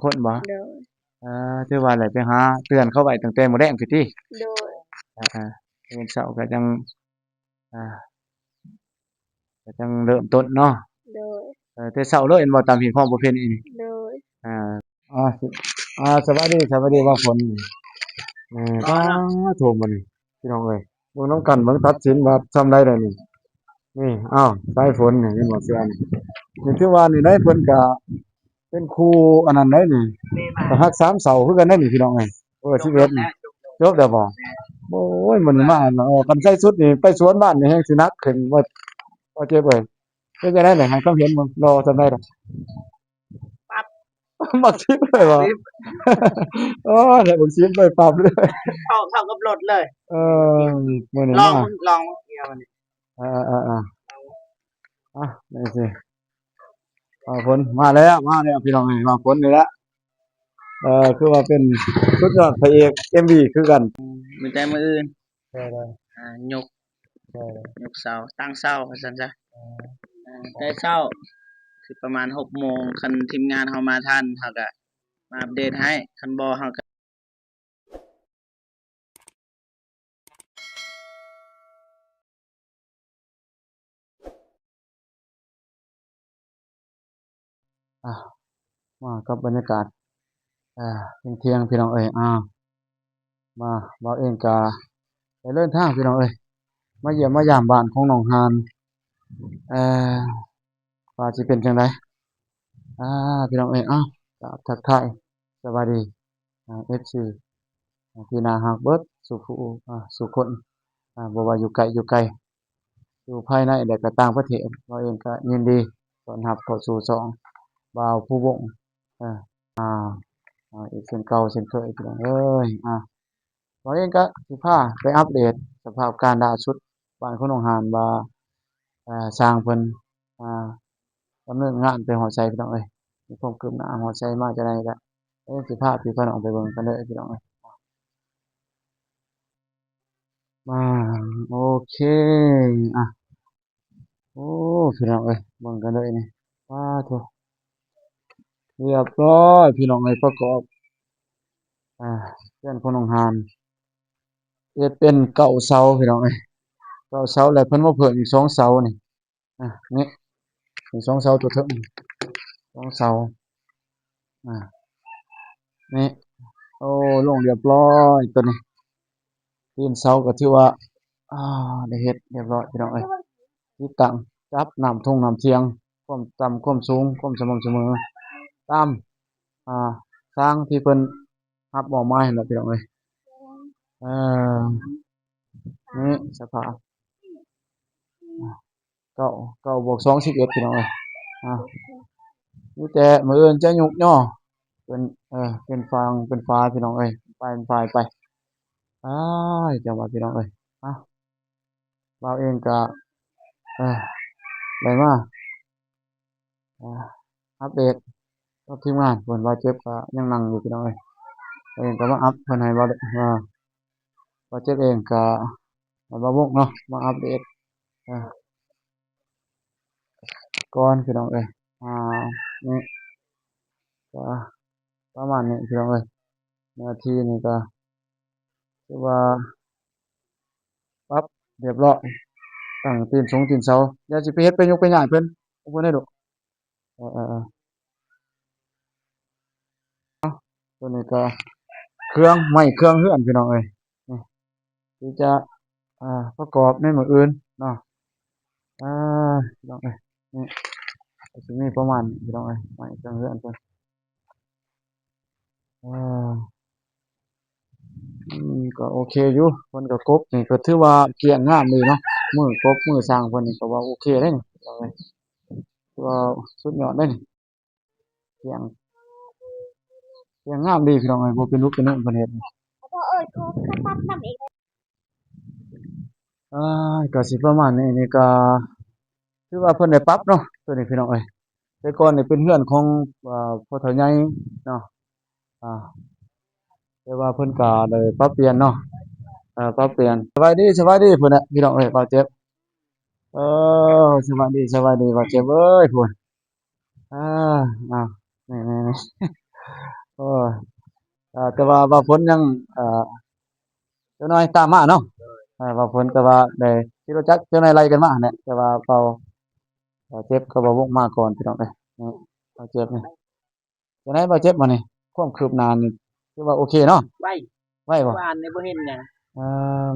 ຄົນບໍ່? ໂດຍ. ເອີ ຖືວ່າແຫຼະ ໄປຫາເຕືອນເຂົາໄວ້ຕັ້ງແຕ່ມື້ແລງພຸ້ນຕິ? ໂດຍ. ເອີໆ ມື້ເຊົ້າກໍຍັງ ອ່າ ກໍຍັງເລີ່ມຕົ້ນເນາະ. ໂດຍ. ເອີ ແຕ່ເຊົ້າເລີຍແມ່ນບໍ່ ຕາມຮີດຄອງປະເພນີນີ້? ໂດຍ. ອ່າ ອ່າ ສະ ອ່າ ສະບາຍດີ ສະບາຍດີບ່າວຝົນ. ເອີ ປາໂທ້ ມື້ນີ້ ພີ່ນ້ອງເອີຍ ເບິ່ງນຳກັນ ເບິ່ງຕັດສິນວ່າຊ່ຳໃດແລ້ວນີ້. ນີ້ ອ້າວ ສາຍຝົນນີ້ ເຫັນບໍ່ ເສື້ອນີ້ ນີ້ຖືວ່ານີ້ໄດ໋ ເພິ່ນກະເປັນຄູອັນນັ້ນໄດ໋ນີ້ ກະຮັກສາມເສົາຄືກັນໄດ໋ນີ້ ພີ່ນ້ອງເອີຍ. ເອີ ສິບເອັດນີ້ ຈົບແລ້ວບໍ່? ໂອ້ຍ ມື້ນີ້ມາ ເອີ ຄັນໃສ່ຊຸດນີ້ໄປສວນບ້ານນີ້ແຮງຊິໜັກຂຶ້ນ ວ່າ ວ່າເຈັບເອີຍ. ເປັນຈັ່ງໃດແຫຼະ ໃຫ້ຄວາມເຫັນເບິ່ງ ຫຼໍ່ຊ່ຳໃດລະ? ປັບ ບັກສິບເລີຍບໍ່? ສິບ ໂອ້ຍ ໃຫ້ບັກສິບເລີຍ ປັບເລີຍ ເທົ່າ ເທົ່າກັບລົດເລີຍ. ເອີ ມື້ນີ້ ລອງ ມາ ລອງ ດຽວນີ້ ເອີໆໆ ອ່ະ ຈັ່ງຊີ້ ຟ້າຝົນມາແລ້ວ ມາແລ້ວ ພີ່ນ້ອງເອີຍ ຟ້າຝົນນີ້ແຫຼະ. ເອີ ຄືວ່າເປັນສຸດຍອດພະເອກເອັມວີຄືກັນ ມີແຕ່ມື້ອື່ນ ໂດຍໆ ອ່າ ຍົກ ໂດຍໆ ຍົກເສົາ ຕັ້ງເສົາວ່າຊັ້ນຊະ. ເອີ ອ່າ ແຕ່ເຊົ້າ ຊິປະມານຫົກໂມງ ຄັນທີມງານເຮົາມາທັນ ເຮົາກະມາອັບເດດໃຫ້ ຄັນບໍ່ເຮົາກະ ອ່າ ມາກັບບັນຍາກາດ ອ່າ ທ່ຽງໆ ພີ່ນ້ອງເອີຍ. ອ່າ ມາ ບ່າວເອງກະໄດ້ເດີນທາງ ພີ່ນ້ອງເອີຍ ມາຢ້ຽມມາຢາມບ້ານຂອງນ້ອງຮ່ານ ເອີ ວ່າຊິເປັນຈັ່ງໃດ. ອ່າ ພີ່ນ້ອງເອີຍ ເອົ້າ ກາບທັກທາຍສະບາຍດີ ອ່າ ເອັຟຊີ ອ່າ ທີ່ໜ້າຮັກເບິດສູ່ຜູ້ ອ່າ ສູ່ຄົນ ອ່າ ບໍ່ວ່າຢູ່ໃກ້ຢູ່ໄກ ຢູ່ພາຍໃນ ແລະ ກໍຕ່າງປະເທດ ບ່າວເອງກໍຍິນດີຕ້ອນຮັບເຂົ້າສູ່ຊ່ອງບ່າວພູວົງ ເອີ ອ່າ ອ່າ ອີກເຊັ່ນເກົ່າເຊັ່ນເຄີຍ ພີ່ນ້ອງເອີຍ. ອ່າ ບ່າວເອງກໍຊິພາໄປອັບເດດສະພາບການລ່າສຸດ ບ້ານຂອງນ້ອງຮ່ານວ່າ ເອີ ຊ່າງເພິ່ນ ອ່າ ດຳເນີນງານໄປຮອດໃສ ພີ່ນ້ອງເອີຍ ມີຄວາມຄືບໜ້າຮອດໃສມາຈັ່ງໃດ ກໍເອີ ຊິພາພີ່ພານ້ອງໄປເບິ່ງກັນເດີ ພີ່ນ້ອງເອີຍ. ມາ ໂອເຄ ອ່ະ ໂອ້ ພີ່ນ້ອງເອີຍ ເບິ່ງກັນເດີນີ້ ປາໂທ້ ຮຽບຮ້ອຍ ພີ່ນ້ອງເອີຍ ປະກອບ ອ່າ ເຮືອນຂອງນ້ອງຮ່ານ ເຮັດເປັນເກົ້າເສົາ ພີ່ນ້ອງເອີຍ ເກົ້າເສົາ ແລ້ວເພິ່ນມາເພີ່ມອີກສອງເສົານີ້ ອ່າ ນີ້ ເປັນສອງເສົາຕົວເທິງ ສອງເສົາ ອ່າ ນີ້ ໂອ້ ລົງຮຽບຮ້ອຍ ຕົວນີ້ ຕີນເສົາກໍຖືວ່າ ອ່າ ໄດ້ເຮັດຮຽບຮ້ອຍ ພີ່ນ້ອງເອີຍ ຕິດຕັ້ງ ຈັບນ້ຳທົ່ງນ້ຳທ່ຽງ ຄວາມຕ່ຳຄວາມສູງ ຄວາມສະໝ່ຳສະເໝີ ຕາມ ອ່າ ທາງທີ່ເພິ່ນຮັບມອບໝາຍຫັ້ນແຫຼະ ພີ່ນ້ອງເອີຍ. ເອີ ນີ້ສະພາບ ເກົ້າ ເກົ້າບວກສອງ ສິບເອັດ ພີ່ນ້ອງເອີຍ. ອ່າ ມີແຕ່ມື້ອື່ນຈະຍຸກຍໍເປັນ ເອີ ເປັນຟາງເປັນຝາ ພີ່ນ້ອງເອີຍ ໄປເປັນຝາຍໄປ. ອ້າຍ ຈັ່ງວ່າ ພີ່ນ້ອງເອີຍ ອ່າ ບ່າວເອງກະ ເອີ ໄດ້ມາ ອ່າ ອັບເດດກັບທີມງານ ເພິ່ນວ່າເຈັບກະຍັງນັ່ງຢູ່ ພີ່ນ້ອງເອີຍ ເອງກະມາອັບເພິ່ນໃຫ້ ວ່າ ວ່າເຈັບເອງກະໃຫ້ບ່າວວົງເນາະ ມາອັບເດດ ອ່າ ກ່ອນ ພີ່ນ້ອງເອີຍ. ອ່າ ນີ້ກະປະມານນີ້ ພີ່ນ້ອງເອີຍ ເນື້ອທີ່ນີ້ກະ ຖືວ່າປັບຮຽບຮ້ອຍ ຕັ້ງຕີນສົງຕີນເສົາ ດຽວຊິໄປເຮັດໄປຍົກໄປຍ້າຍເພິ່ນ ເອົາເພິ່ນໃຫ້ລູກ ເອີໆ ເອົາ ຕົວນີ້ກໍເຄື່ອງໄມ້ເຄື່ອງເຮືອນ ພີ່ນ້ອງເອີຍ ນີ້ ທີ່ຈະ ອ່າ ປະກອບໃນມື້ອື່ນເນາະ. ອ່າ ພີ່ນ້ອງເອີຍ ນີ້ກໍຊິມີປະມານນີ້ ພີ່ນ້ອງເອີຍ ໄມ້ເຄື່ອງເຮືອນເພິ່ນ. ອ່າ ອືມ ກໍໂອເຄຢູ່ ເພິ່ນກໍກົບນີ້ກໍຖືວ່າກ້ຽງງາມດີເນາະ ມືກົບມືຊ່າງເພິ່ນນີ້ກໍວ່າໂອເຄເດ້ນີ້ ຖືວ່າສຸດຍອດເດ້ນີ້ ກ້ຽງ ກ້ຽງງາມດີ ພີ່ນ້ອງເອີຍ ບໍ່ເປັນຫຼຸກເປັນເໜີ່ເພິ່ນເຮັດນີ້. ອ່າ ກໍຊິປະມານນີ້ ນີ້ກໍຖືວ່າເພິ່ນໄດ້ປັບເນາະ ຕົວນີ້ ພີ່ນ້ອງເອີຍ. ແຕ່ກ່ອນນີ້ເປັນເຮືອນຂອງ ເອີ ພໍ່ເຖົ້າໃຫຍ່ເນາະ ອ່າ ແຕ່ວ່າເພິ່ນກໍໄດ້ປັບປ່ຽນເນາະ ເອີ ປັບປ່ຽນ. ສະບາຍດີ ສະບາຍດີ ພຸ້ນນະ ພີ່ນ້ອງເອີຍ ບ່າວເຈັບ ເອີ ສະບາຍດີ ສະບາຍດີ ບ່າວເຈັບເອີຍ ພຸ້ນ. ອ່າ ອ່າ ນີ້ໆ ໂອ້ຍ ເອີ ແຕ່ວ່າບ່າວຝົນຍັງ ເອີ ຈັກໜ້ອຍຕາມມາເນາະ. ເອີ ບ່າວຝົນກໍວ່າໄດ້ຂີ່ລົດຈັກຈັກໜ້ອຍໄລ່ກັນມາຫັ້ນແຫຼະ ແຕ່ວ່າບ່າວ ບ່າວເຈັບກັບບ່າວວົງມາກ່ອນ ພີ່ນ້ອງເອີຍ. ນີ້ບ່າວເຈັບນີ້ ຈັ່ງໃດບ່າວເຈັບ ມື້ນີ້ຄວາມຄືບໜ້ານີ້ຖືວ່າໂອເຄເນາະ? ໄວ ໄວບໍ່? ວານນີ້ບໍ່ເຫັນຫຍັງ. ເອີ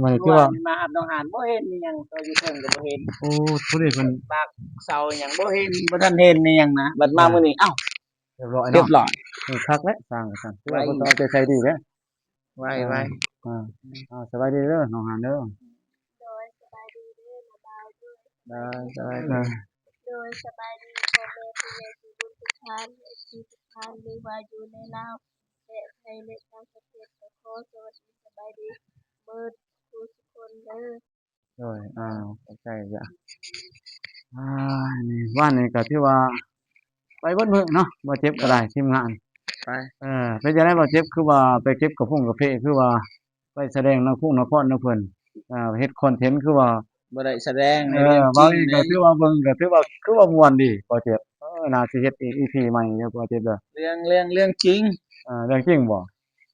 ມື້ນີ້ຖືວ່າ ວານນີ້ມາຮັບນ້ອງຫານບໍ່ເຫັນອີ່ຫຍັງ ກໍຢູ່ເທິງກໍບໍ່ເຫັນ. ໂອ້ ຜູ້ໃດເພິ່ນ ປາກເສົາອີ່ຫຍັງບໍ່ເຫັນ ບໍ່ທັນເຫັນອີ່ຫຍັງນະ. ບັດມາ ເອີ ມື້ນີ້ ເອົ້າ ຮຽບຮ້ອຍເນາະ ຮຽບຮ້ອຍ ເອີ ຄັກແຫຼະ ສ້າງກໍຊ່າງ ຖືວ່າເພິ່ນກໍເອົາໃຈໃສ່ດີເດ້. ໄວ ເອີ ໄວ ເອີ ເອົາ ສະບາຍດີເດີນ້ອງຫານເດີ. ໂດຍ ສະບາຍດີເດີນ້າບ່າວເດີ. ໂດຍ ສະບາຍດີ. ໂດຍ ສະບາຍດີພໍ່ແມ່ຜູ້ໃຫຍ່ໃຈບຸນທຸກທ່ານ ເອັຟຊີ ທຸກທ່ານ ຫຼືວ່າຢູ່ໃນລາວ ແລະ ໄທ ແລະ ຕ່າງປະເທດ ກໍຂໍສະຫວັດດີສະບາຍດີເບິດທຸກຄົນເດີ. ໂດຍ ອ່າ ຂອບໃຈຈ້ະ. ອ່າ ນີ້ ວານນີ້ກໍຖືວ່າໄປເບິດມື້ເນາະ ບ່າວເຈັບກໍໄດ້ ທີມງານ ໄປ ເອີ ເປັນຈັ່ງໃດບ່າວເຈັບ ຄືວ່າໄປເກັບກະພົງກະເພ ຄືວ່າໄປສະແດງນະຄົງນະຄອນນຳເພິ່ນ ເຮັດຄອນເທັນ ຄືວ່າບໍ່ໄດ້ສະແດງໃນ ເອີ ເລື່ອງຈິງ ເວົ້າອີກກໍຖືວ່າເບິ່ງກໍຖືວ່າ ຄືວ່າມ່ວນດີບ່າວເຈັບ. ເອີ ໜ້າຊິເຮັດອີກອີພີໃໝ່ເດີບ່າວເຈັບເດີ. ເລື່ອງ ເລື່ອງ ເລື່ອງຈິງ. ເອີ ເລື່ອງຈິງບໍ່?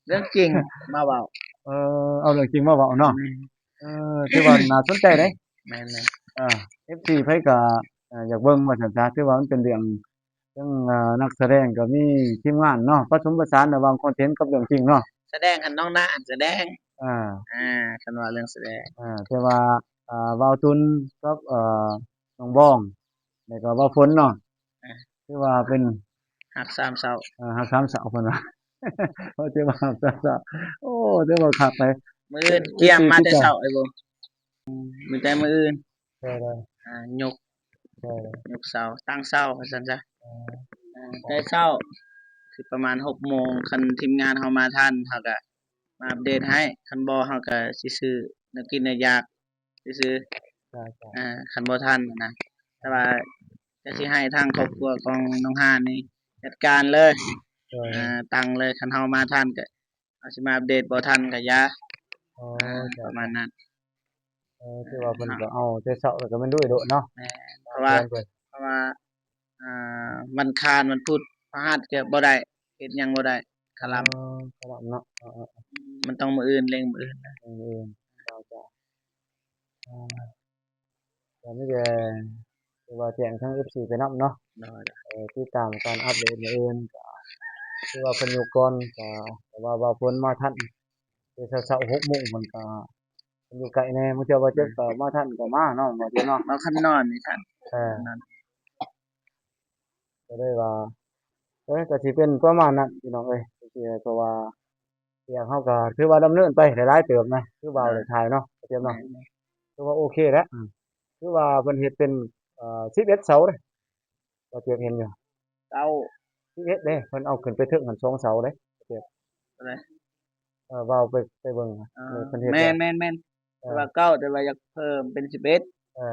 ເລື່ອງຈິງມາເວົ້າ. ເອີ ເອົາເລື່ອງຈິງມາເວົ້າເນາະ. ແມ່ນ. ເອີ ຖືວ່າໜ້າສົນໃຈເດ້. ແມ່ນໆ. ເອີ ເອັຟຊີ ໃຜກໍ ເອີ ຢາກເບິ່ງວ່າຊັ້ນຊະ ຖືວ່າມັນເປັນເລື່ອງ ເຊິ່ງ ເອີ ນັກສະແດງກໍມີ ທີມງານເນາະ ປະສົມປະສານລະຫວ່າງຄອນເທັນກັບເລື່ອງຈິງເນາະ. ສະແດງຫັ້ນນ້ອງນາອັນສະແດງ. ອ່າ ອ່າ ຄັນວ່າເລື່ອງສະແດງ ອ່າ ແຕ່ວ່າ ອ່າ ບ່າວຕຸນກັບ ເອີ ນ້ອງບອງ ແລ້ວກໍບ່າວຝົນເນາະ ອ່າ ຖືວ່າເປັນຮັກສາມເຊົ້າ. ເອີ ຮັກສາມເຊົ້າເພິ່ນວ່າ ເຂົາຈະວ່າຮັກສາມເຊົ້າ. ໂອ້ ແຕ່ວ່າຄັກໄດ໋. ມື້ອື່ນກຽມມາແຕ່ເຊົ້າ ໄອ້ໂບ ມີແຕ່ມື້ອື່ນ. ໂດຍໆ. ອ່າ ຍົກ ໂດຍໆ ຍົກເສົາ ຕັ້ງເສົາວ່າຊັ້ນຊະ. ເອີ ອ່າ ແຕ່ເຊົ້າ ຄືປະມານຫົກໂມງ ຄັນທີມງານເຮົາມາທັນ ເຮົາກະມາອັບເດດໃຫ້ ຄັນບໍ່ ເຮົາກະຊິຊື້ແນວກິນແນວຢາກ ຊື່ໆ. ຈ້າໆ. ເອີ ຄັນບໍ່ທັນນະ ແຕ່ວ່າຈະຊິໃຫ້ທາງຄອບຄົວຂອງນ້ອງຫານນີ້ຈັດການເລີຍ. ໂດຍ. ເອີ ຕັ້ງເລີຍ ຄັນເຮົາມາທັນກໍເຮົາຊິມາອັບເດດ ບໍ່ທັນກໍຢ່າ. ອໍ ເອີ ປະມານນັ້ນ. ເອີ ຖືວ່າເພິ່ນກໍເອົາແຕ່ເຊົ້າ ແລ້ວກໍແມ່ນດ້ວຍໂດດເນາະ. ແມ່ນ ເພາະວ່າ ເພາະວ່າ ອ່າ ວັນຄານ ວັນພຸດ ພະຫັດກໍບໍ່ໄດ້ ເຮັດຫຍັງບໍ່ໄດ້ ຄະລຳ. ອໍ ຄະລຳເນາະ. ເອີໆໆ ມັນຕ້ອງມື້ອື່ນ ເລັ່ງມື້ອື່ນນະ. ເລັ່ງມື້ອື່ນ. ເຈົ້າໆ. ອ່າ ກໍມີແຕ່ຖືວ່າແຈ້ງທາງເອັຟຊີໄປນຳເນາະ. ໂດຍ. ເອີ ຕິດຕາມການອັບເດດມື້ອື່ນ ກໍຖືວ່າເພິ່ນຢູ່ກ່ອນ ກໍ ແຕ່ວ່າບ່າວຝົນມາທັນ ແຕ່ເຊົ້າໆ ຫົກໂມງ ເພິ່ນກໍ ເພິ່ນຢູ່ໃກ້ແດ່ ບາງເທື່ອບ່າວເຈັບກໍມາທັນກໍມາເນາະ ບ່າວເຈັບເນາະ. ເອົາຄັນນອນນີ້ທ່ານ. ເອີ ນອນ ກໍເລີຍວ່າ ເອີ ກໍຊິເປັນປະມານນັ້ນພີ່ນ້ອງເອີຍ ເພາະວ່າວຽກເຮົາກໍຖືວ່າດຳເນີນໄປຫຼາຍໆເຕີບນະ ຄືບ່າວໄດ້ຖ່າຍເນາະ ບ່າວເຈັບເນາະ. ແມ່ນໆ. ຖືວ່າໂອເຄແລ້ວ ອືມ ຄືວ່າເພິ່ນເຮັດເປັນ ເອີ ສິບເອັດເສົາເດ້ ບ່າວເຈັບເຫັນຢູ່. ເກົ້າ ສິບເອັດເດ້ ເພິ່ນເອົາຂຶ້ນໄປເທິງຫັ້ນສອງເສົາເດ້ ເຈັບ ເອີ ເວົ້າໄປ ໄປເບິ່ງ ເອີ ເພິ່ນເຮັດ. ແມ່ນໆ ແຕ່ວ່າເກົ້າ ແຕ່ວ່າຢາກເພີ່ມເປັນສິບເອັດ. ເອີ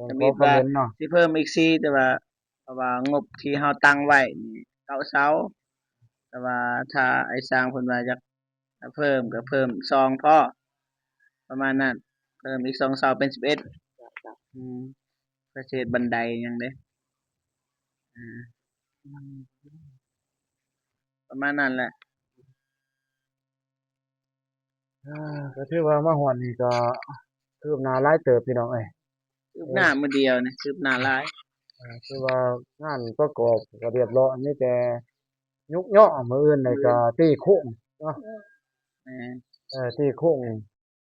ອືມ ເອີ ທຳອິດວ່າຊິເພີ່ມອີກສີ່ ແຕ່ວ່າ ເພາະວ່າງົບທີ່ເຮົາຕັ້ງໄວ້ນີ້ເກົ້າເສົາ ແຕ່ວ່າຖ້າອ້າຍຊ່າງເພິ່ນວ່າຢາກ ຖ້າເພີ່ມກໍເພີ່ມສອງພໍ ປະມານນັ້ນ ເພີ່ມອີກສອງເສົາເປັນສິບເອັດ. ອືມ ເພື່ອຊິເຮັດບັນໄດຫຍັງເດ້. ອ່າ ປະມານນັ້ນແຫຼະ. ອ່າ ກໍຖືວ່າມາຮອດນີ້ກໍຄືບໜ້າຫຼາຍເຕີບ ພີ່ນ້ອງເອີຍ. ຄືບໜ້າມື້ດຽວນີ້ ຄືບໜ້າຫຼາຍ. ເອີ ຄືວ່າງານປະກອບກໍຮຽບຮ້ອຍ ມີແຕ່ຍຸກຍໍ້ ມື້ອື່ນນີ້ກໍຕີໂຄ້ງເນາະ. ແມ່ນ. ເອີ ຕີໂຄ້ງ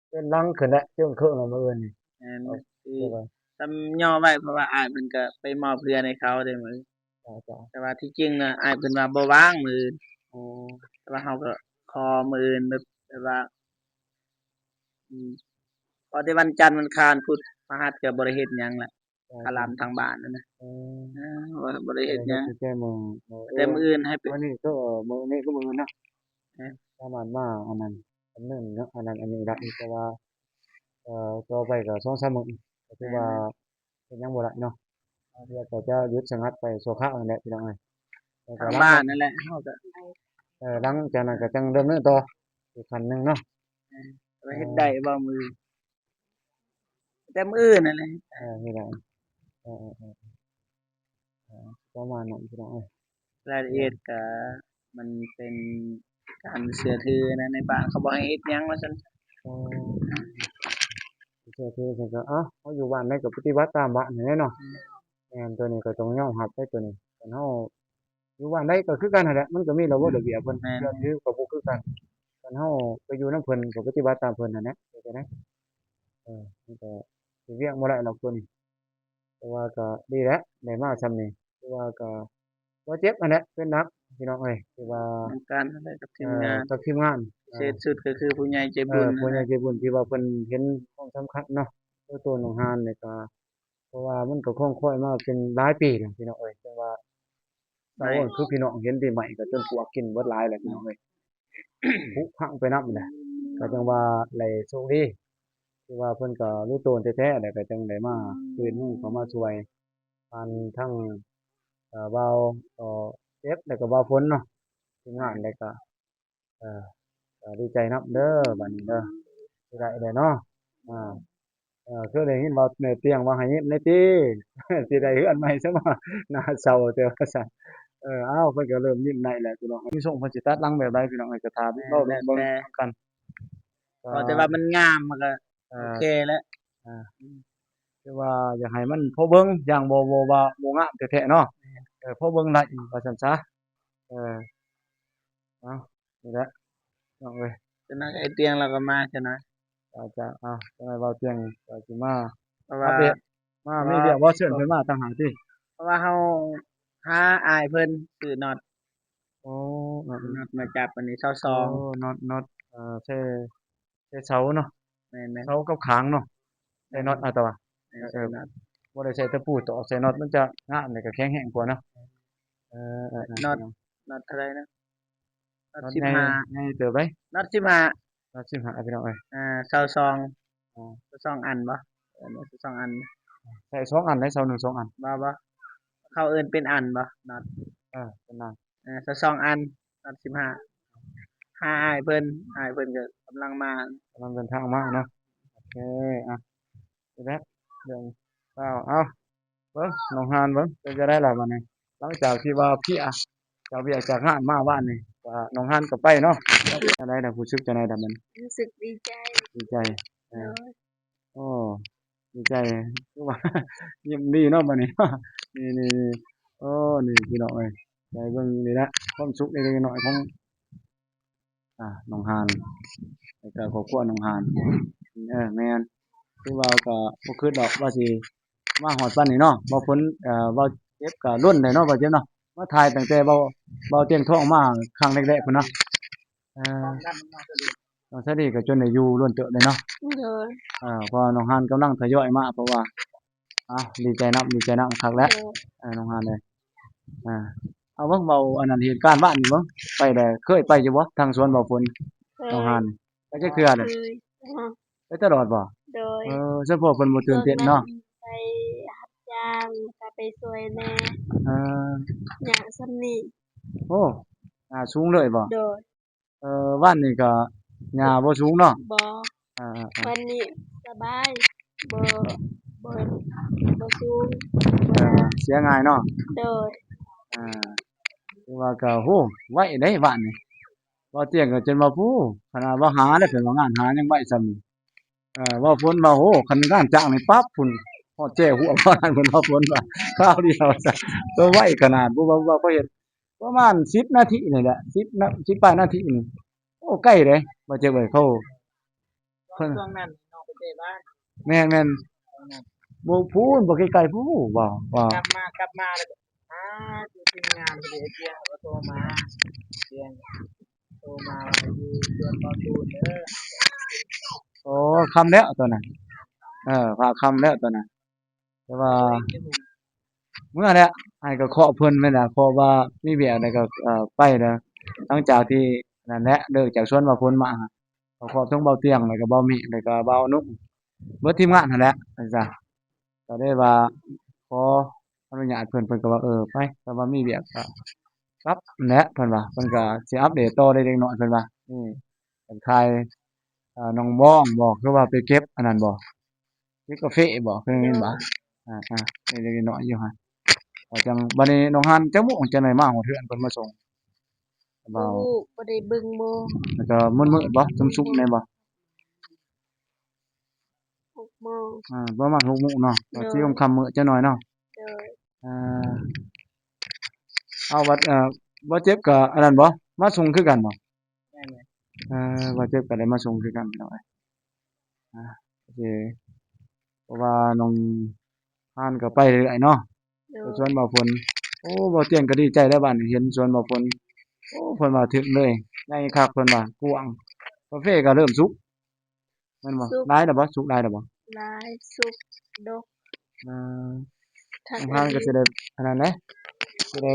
ເປັນຫຼັງຂຶ້ນແຫຼະ ເຈິງເຄິ່ງແລ້ວມື້ອື່ນນີ້. ແມ່ນ ເອີ ຕີ ສ່ຳຍໍ້ໄວ້ ເພາະວ່າອ້າຍເພິ່ນກໍໄປມອບເຮືອນໃຫ້ເຂົາເດ້ມື້. ເຈົ້າໆ. ແຕ່ວ່າທີ່ຈິງນະ ອ້າຍເພິ່ນວ່າບໍ່ວ່າງມື້ອື່ນ. ອໍ ແຕ່ວ່າເຮົາກໍຂໍມື້ອື່ນ ແບບ ແບບວ່າ ອືມ ພໍແຕ່ວັນຈັນ ວັນຄານ ພຸດ ພະຫັດ ກໍບໍ່ໄດ້ເຮັດຫຍັງລະ. ເຈົ້າໆ. ຄະລຳທາງບ້ານນັ້ນນະ. ເອີ ເອີ ບໍ່ ບໍ່ໄດ້ເຮັດຫຍັງ ແຕ່ມື້ ແຕ່ມື້ອື່ນໃຫ້ໄປ. ມື້ນີ້ກໍ ມື້ນີ້ກໍມື້ອື່ນເນາະ. ເອີ ສາມາດມາອັນນັ້ນ ດຳເນີນເນາະ ອັນນັ້ນອັນນີ້ໄດ້ ແຕ່ວ່າ ເອີ ຕໍ່ໄປກໍສອງສາມມື້ ກໍຖືວ່າ ແມ່ນໆ ເຮັດຫຍັງບໍ່ໄດ້ເນາະ. ເຮົາກໍຈະຢຸດສະງັດໄປຊົ່ວຄາວນັ້ນແຫຼະ ພີ່ນ້ອງເອີຍ. ທາງບ້ານນັ້ນແຫຼະ ເຮົາກໍ ເອີ ຫຼັງຈາກນັ້ນກໍຈັ່ງດຳເນີນຕໍ່ອີກຂັ້ນໜຶ່ງເນາະ. ແມ່ນ ວ່າເຮັດໄດ້ບໍ່ມື້ ແຕ່ມື້ອື່ນນັ້ນແຫຼະ. ເອີ ນີ້ແຫຼະ ເອີໆໆ ປະມານນັ້ນ ພີ່ນ້ອງເອີຍ. ລາຍລະອຽດກໍ ມັນເປັນການເຊື່ອຖືນະ ໃນບ້ານເຂົາບໍ່ໃຫ້ເຮັດຫຍັງວ່າຊັ້ນ. ອໍ ເຊື່ອຖືຊັ້ນກໍ ເອົ້າ ເຮົາຢູ່ບ້ານໃດກໍປະຕິບັດຕາມບ້ານຫັ້ນແຫຼະເນາະ. ແມ່ນ ໂຕນີ້ກໍຕ້ອງຍອມຮັບເດ້ ໂຕນີ້ ຄັນເຮົາຢູ່ບ້ານໃດກໍຄືກັນຫັ້ນແຫຼະ ມັນກໍມີລະບົບລະບຽບເພິ່ນ ແມ່ນ ເຊື່ອຖືກໍບໍ່ຄືກັນ. ຄັນເຮົາໄປຢູ່ນຳເພິ່ນກໍປະຕິບັດຕາມເພິ່ນຫັ້ນແຫຼະ ເຮັດຈັ່ງໃດ ເອີ ມັນກໍຊິວຽງບໍ່ໄດ້ດອກໂຕນີ້. ແຕ່ວ່າກໍດີແຫຼະ ໄດ້ມາຊ່ຳນີ້ ຖືວ່າກໍບໍ່ເຈັບຫັ້ນແຫຼະ ເປັນໜັກພີ່ນ້ອງເອີຍ ຖືວ່າ ນຳກັນຫັ້ນແຫຼະກັບທີມງານ ເອີ ກັບທີມງານ ພິເສດສຸດກໍຄືຜູ້ໃຫຍ່ໃຈບຸນ ເອີ ຜູ້ໃຫຍ່ໃຈບຸນ ທີ່ວ່າເພິ່ນເຫັນຄວາມສຳຄັນເນາະ ຄືໂຕນ້ອງຮານນີ້ກໍ ເພາະວ່າມັນກໍຄົງຄອຍມາເປັນຫຼາຍປີແລ້ວພີ່ນ້ອງເອີຍ ຈັ່ງວ່າ ໂອ້ຍ ຄືພີ່ນ້ອງເຫັນຕິ ໄມ້ກໍຈົນປວກກິນເບິດຫຼາຍແລ້ວພີ່ນ້ອງເອີຍ ຜຸພັງໄປນຳແຫຼະ ກໍຈັ່ງວ່າໄດ້ໂຊກດີ ທີ່ວ່າເພິ່ນກໍຮູ້ໂຕນແທ້ໆ ແລ້ວກໍຈັ່ງໄດ້ມາ ອືມ ຄືນເຂົ້າມາຊ່ວຍ ຜ່ານທັງ ເອີ ບ່າວ ເອີ ເຈັບ ແລ້ວກໍບ່າວຝົນເນາະ ທີມງານ ແລ້ວກໍ ເອີ ກໍດີໃຈນຳເດີ ບາດນີ້ເດີ ຊິໄດ້ແລ້ວເນາະ ອ່າ ເອີ ຄືໄດ້ຍິນວ່າແມ່ຕຽງວ່າໃຫ້ຍິ້ມແດ່ຕິ ຊິໄດ້ເຮືອນໃໝ່ຊະບໍ່ ໜ້າເສົ້າແທ້ວ່າຊັ້ນ ເອີ ອ້າວ ເພິ່ນກໍເລີ່ມຍິ້ມໄດ້ແລ້ວພີ່ນ້ອງ ມີຊົງເພິ່ນຊິຕັດຫຼັງແບບໃດພີ່ນ້ອງເອີຍ ກໍຖ້າເບິ່ງ ເອີ ເບິ່ງນຳກັນ ເອີ ແຕ່ວ່າມັນງາມ ມັນກໍ ເອີ ໂອເຄແລ້ວ ເອີ ແຕ່ວ່າຢາກໃຫ້ມັນພໍເບິ່ງ ຢ່າງບໍ່ ບໍ່ວ່າບໍ່ງາມແທ້ໆເນາະ ເອີ ພໍເບິ່ງໄດ້ ອືມ ວ່າຊັ້ນຊະ ເອີ ເອົາ ນີ້ແຫຼະ ນ້ອງເອີຍ ຈັ່ງນັ້ນໄອ້ຕຽງລາວກໍມາຊະນະ ອາດຈະ ເອົາ ຈັ່ງໃດບ່າວຕຽງກໍຊິມາ ເພາະວ່າ ອັບເດດ ມາ ເພາະວ່າ ມີວຽກບໍ່ ເຊີນເພິ່ນມາຕ່າງຫາກຕິ ເພາະວ່າເຮົາຫາອ້າຍເພິ່ນ ຊື່ນັອດ ໂອ້ ນັອດ ນັອດມາຈັບອັນນີ້ ຊາວສອງ ໂອ້ ນັອດ ນັອດ ເອີ ໃສ່ ໃສ່ເສົາເນາະ ແມ່ນໆ ເສົາກັບຄາງເນາະ ໃສ່ນັອດ ອືມ ອາ ແຕ່ວ່າ ແມ່ນ ເອີ ໃສ່ນັອດ ບໍ່ໄດ້ໃສ່ຕະປູຕອກ ໃສ່ນັອດມັນຈະງາມ ແລ້ວກໍແຂງແຮງກວ່າເນາະ ເອີ ເອີ ເອີ ນັອດ ນັອດເທົ່າໃດນະ? ນັອດສິບຫ້າ ໃຫຍ່ເຕີບເດ້ ນັອດສິບຫ້າ ນັອດສິບຫ້າ ພີ່ນ້ອງເອີຍ ອ່າ ຊາວສອງ ຊາວສອງອັນບໍ່ ເອີ ຊາວສອງອັນ ໃສ່ສອງອັນໄດ້ ຊາວໜຶ່ງສອງອັນ ບໍ່ ບໍ່ ເຂົາເອີ້ນເປັນອັນບໍ່ ນັອດ ເອີ ເປັນນັອດ ເອີ ຊາວສອງອັນ ນັອດສິບຫ້າ ຫາອ້າຍເພິ່ນ ອ້າຍເພິ່ນກໍກຳລັງມາ ກຳລັງເດີນທາງມາເນາະ ໂອເຄ ອ່ະ ນີ້ແຫຼະເລື່ອງລາວ ເອົ້າ ເບິ່ງ ນ້ອງຮານເບິ່ງ ເປັນຈັ່ງໃດລະບາດນີ້ ຫຼັງຈາກທີ່ວ່າເພຍຈາກວຽກຈາກງານມາວານນີ້ ກໍນ້ອງຮານກໍໄປເນາະ ຈັ່ງໃດລະ ຮູ້ສຶກຈັ່ງໃດລະມັນ ຮູ້ສຶກດີໃຈ ດີໃຈ ເອີ ໂດຍ ໂອ້ ດີໃຈ ຄືວ່າຍິ້ມດີເນາະບາດນີ້ ນີ້ໆ ໂອ້ ນີ້ພີ່ນ້ອງເອີຍ ໄດ້ເບິ່ງນີ້ແຫຼະ ຄວາມສຸກເລັກໆນ້ອຍໆຂອງ ອ່າ ນ້ອງຮານ ແລ້ວກໍຄອບຄົວນ້ອງຮານ ເອີ ແມ່ນ ຄືວ່າກໍບໍ່ຄິດດອກວ່າຊິມາຮອດປານນີ້ເນາະ ບ່າວຝົນ ເອີ ບ່າວເຈັບກໍລົນໄດ້ເນາະ ບ່າວເຈັບເນາະ ມາຖ່າຍຕັ້ງແຕ່ບ່າວ ບ່າວຕຽງທອງມາຄັ້ງແລກໆພຸ້ນເນາະ ເອີ ນ້ອງສາລີກໍຈົນໄດ້ຢູ່ດົນເຕີບເລີຍເນາະ ໂດຍ ເອີ ເພາະວ່ານ້ອງຮານກຳລັງທະຍອຍມາ ເພາະວ່າ ອ່າ ດີໃຈນຳ ດີໃຈນຳຄັກແຫຼະ ໂດຍ ເອີ ນ້ອງຮານເອີຍ ອ່າ ເອົາເບິ່ງ ເວົ້າອັນນັ້ນ ເຫດການວານນີ້ເບິ່ງ ໄປແລ້ວ ເຄີຍໄປຢູ່ບໍ່ ທາງສວນບ່າວຝົນ ເຄີຍ ນ້ອງຮານ ໄປຈັກເທື່ອແລ້ວ ເຄີຍ ໄປຕະຫຼອດບໍ່ ໂດຍ ເອີ ສະເພາະເພິ່ນບໍ່ຕື່ນເຕັ້ນເນາະ ໄປຮັບຈ້າງ ແລ້ວກໍໄປຊ່ວຍແດ່ ເອີ ຫຍ້າສ່ຳນີ້ ໂອ້ ຫຍ້າສູງເລີຍບໍ່ ໂດຍ ເອີ ວານນີ້ກໍຫຍ້າບໍ່ສູງເນາະ ບໍ່ ອ່າໆໆ ວານນີ້ສະບາຍ ບໍ່ ບໍ່ ບໍ່ສູງ ເອີ ເສຍງ່າຍເນາະ ໂດຍ ອ່າ ຖືວ່າກໍ ໂຫ ໄວເດ້ວານນີ້ ບ່າວຕຽງກໍຈົນວ່າ ໂອ້ ຂະໜາດວ່າຫາແລ້ວ ເພິ່ນວ່າງານຫາຍັງໄວສ່ຳນີ້ ເອີ ບ່າວຝົນວ່າ ໂອ້ ຄັນງານຈ້າງນີ້ປັບພຸ້ນ ຮອດແຈຫົວ ເພິ່ນວ່າ ບ່າວຝົນວ່າ ຄາວດຽວ ໂຕໄວຂະໜາດ ບໍ່ວ່າ ບໍ່ວ່າເຂົາເຮັດ ປະມານສິບນາທີນີ້ແຫຼະ ສິບນາ ສິບປາຍນາທີນີ້ ໂອ້ ໃກ້ເດ້ ບໍ່ເຈັບເອີຍ ເຂົາ ເພິ່ນ ຊ່ວງນັ້ນນ້ອງໄປເຕະບານ ແມ່ນໆ ຊ່ວງນັ້ນ ບໍ່ ພຸ້ນ ບໍ່ໄກໆ ພຸ້ນ ບໍ່ ບໍ່ ກັບມາ ກັບມາແລ້ວກໍຫາຢູ່ທີມງານ ເຮັດວຽກ ແລ້ວກໍໂທມາ ຕຽງໂທມາວ່າຢູ່ສວນບ່າວຕູນເດີ ໂອ້ ຄ່ຳແລ້ວຕອນນັ້ນ ເອີ ຟ້າຄ່ຳແລ້ວຕອນນັ້ນ ແຕ່ວ່າເມື່ອແຫຼະ ອ້າຍກໍເຄາະເພິ່ນແມ່ນລະ ເພາະວ່າມີວຽກໃດກໍ ເອີ ໄປແລ້ວ ຫຼັງຈາກທີ່ນັ້ນແຫຼະ ເລີກຈາກສວນບ່າວຝົນມາ ກໍຂອບທັງບ່າວຕຽງ ແລ້ວກໍບ່າວເມກ ແລ້ວກໍບ່າວນຸ ເບິດທີມງານຫັ້ນແຫຼະ ວ່າຊັ້ນຊະ ກໍໄດ້ວ່າຂໍອະນຸຍາດເພິ່ນ ເພິ່ນກໍວ່າ ເອີ ໄປ ຖ້າວ່າມີວຽກກໍກັບແຫຼະ ເພິ່ນວ່າ ເພິ່ນກໍຊິອັບເດດຕໍ່ເດ້ເດັກນ້ອຍ ເພິ່ນວ່າ ນີ້ ເປັນຂາຍ ເອີ ໜອງບອງບໍ ຄືວ່າໄປເກັບອັນນັ້ນບໍ ເກັບກາເຟບໍ ຄືແມ່ນບໍ ໂດຍ ອ່າໆ ເລັກໆນ້ອຍໆຢູ່ຫັ້ນ ກໍຈັ່ງ ບັດນີ້ນ້ອງຮານຈັກໂມງຈັ່ງໄດ້ມາຮອດເຮືອນ ເພິ່ນມາສົ່ງ? ເ ບໍ່ ບໍ່ໄດ້ເບິ່ງໝໍ້ ແລ້ວກໍມືດໆບໍ່ ສຸກໆແດ່ບໍ່? ຫົກໂມງ ອ່າ ປະມານຫົກໂມງເນາະ ໂດຍ ຊິຄ່ຳໆມື້ຈັກໜ້ອຍເນາະ ໂດຍ ອ່າ ເອົາ ບັດ ເອີ ບໍ່ເຈັບກໍອັນນັ້ນບໍ່ ມາສົ່ງຄືກັນບໍ່? ແມ່ນ ເອີ ບໍ່ເຈັບກໍໄດ້ມາສົ່ງຄືກັນພີ່ນ້ອງເອີຍ ອ່າ ໂອເຄ ເພາະວ່ານ້ອງຮານກໍໄປເລື້ອຍເນາະ ໂດຍ ໄປສວນບ່າວຝົນ ໂອ້ ບ່າວຕຽງກໍດີໃຈແລ້ວ ບາດນີ້ເຫັນສວນບ່າວຝົນ ໂອ້ ເພິ່ນວ່າຖືກເລີຍ ໃຫຍ່ຄັກ ເພິ່ນວ່າກວ້າງ ກາເຟກໍເລີ່ມສຸກ ແມ່ນບໍ່? ສຸກ ຫຼາຍແລ້ວບໍ່? ສຸກຫຼາຍແລ້ວບໍ່? ຫຼາຍ ສຸກດົກ ເອີ ທາງຮ້ານກໍຊິໄດ້ອັນນັ້ນແຫຼະ ຊິໄດ້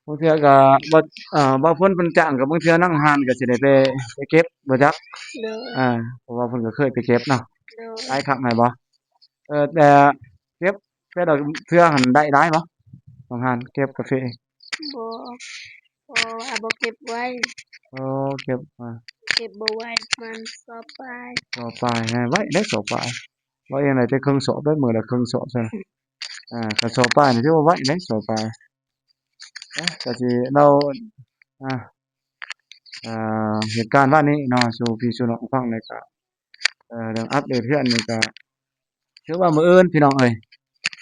ບາງເທື່ອກໍບໍ່ ເອີ ບໍ່ຝົນເພິ່ນຈ້າງ ກໍບາງເທື່ອນາງຮ້ານກໍຊິໄດ້ໄປ ໄປເກັບບໍ່ຈັກ ໂດຍ ອ່າ ເພາະວ່າເພິ່ນກໍເຄີຍໄປເກັບເນາະ ໂດຍ ຫຼາຍຄັກແມ່ນບໍ່? ເອີ ແຕ່ເກັບແຕ່ລະເທື່ອຫັ້ນໄດ້ຫຼາຍບໍ່? ນາງຮ້ານເກັບກາເຟ ບໍ່ ເພາະວ່າບໍ່ເກັບໄວ້ ອໍ ເກັບ ອ່າ ເກັບບໍ່ໄວ້ ປະມານສອບປາຍ ສອບປາຍ ໃຫ້ໄວ້ໄດ້ສອບປາຍ ເວົ້າເອງໄດ້ແຕ່ເຄິ່ງສອບ ໄດ້ມື້ລະເຄິ່ງສອບຊັ້ນ ອ່າ ຄັນສອບປາຍນີ້ຖືວ່າໄວເດ້ ສອບປາຍ ເອີ ກະຊິເລົ່າ ອ່າ ເຫດການວານນີ້ເນາະ ສູ່ພີ່ສູ່ນ້ອງຟັງ ແລ້ວກະ ເອີ ເລື່ອງອັບເດດເຮືອນນີ້ກະ ຖືວ່າມື້ອື່ນພີ່ນ້ອງເອີຍ